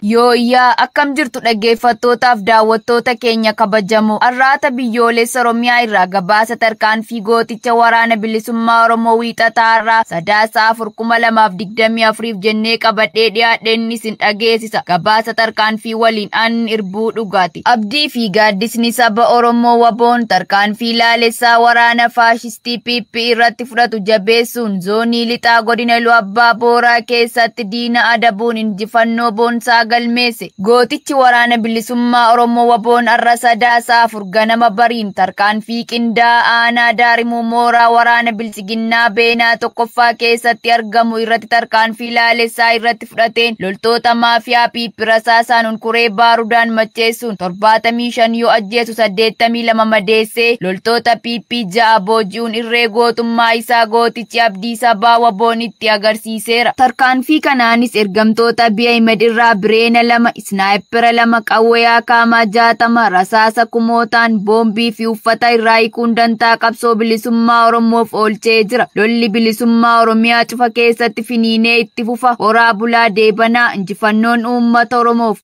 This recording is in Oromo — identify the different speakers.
Speaker 1: Yooyyaa akkam jirtu dhaggeeffattootaaf daawwattoota keenya kabajamoo har'aata biyyoolessa Oromiyaa irraa gabaasa tarkaanfii gooticha waraana bilisummaa Oromoo wiixataa irraa Sadaasa 4,2024 jennee qabadhee dhiyaadheen isin dhageessisa. Gabaasa tarkaanfii waliin an irbuu dhugaati. Abdii fi gaaddisni saba Oromoo waboon tarkaanfii laalessaa waraana faashistii PP irratti fudhatu jabeessuun zoonii lixaa godina Iluu Abbaa Booraa keessatti diina adabuun injifannoo boonsaa galmeesse. Gootichi waraana bilisummaa Oromoo waboon har'a Sadaasa 4 ganama bariin tarkaanfii qindaa'aa aanaa Daarimuu mooraa waraana bilchiginnaa Beenaa tokkoffaa keessatti argamu irratti tarkaanfii laalessaa irratti fudhateen loltoota maafiyaa PP rasaasaan hunkuree baarudaan macheessuun 75 yoo ajjeesu 82 madeessee loltoota PP 6 booji'uun irree gootummaa isaa gootichi abdii sabaa waboon itti agarsiiseera. Tarkaanfii kanaanis ergamtoota Abiy Ahmed irraa bireena 2, isnaayipera 2, qawwee akaamaa 60, rasaasa kumootaan boombii fi uffata irraa hiikuun dantaa qabsoo bilisummaa Oromoof oolchee jira. Lolli bilisummaa Oromiyaa cufa keessatti finiinee itti fufa. Horaa bulaa deebanaa injifannoon uummata Oromoof.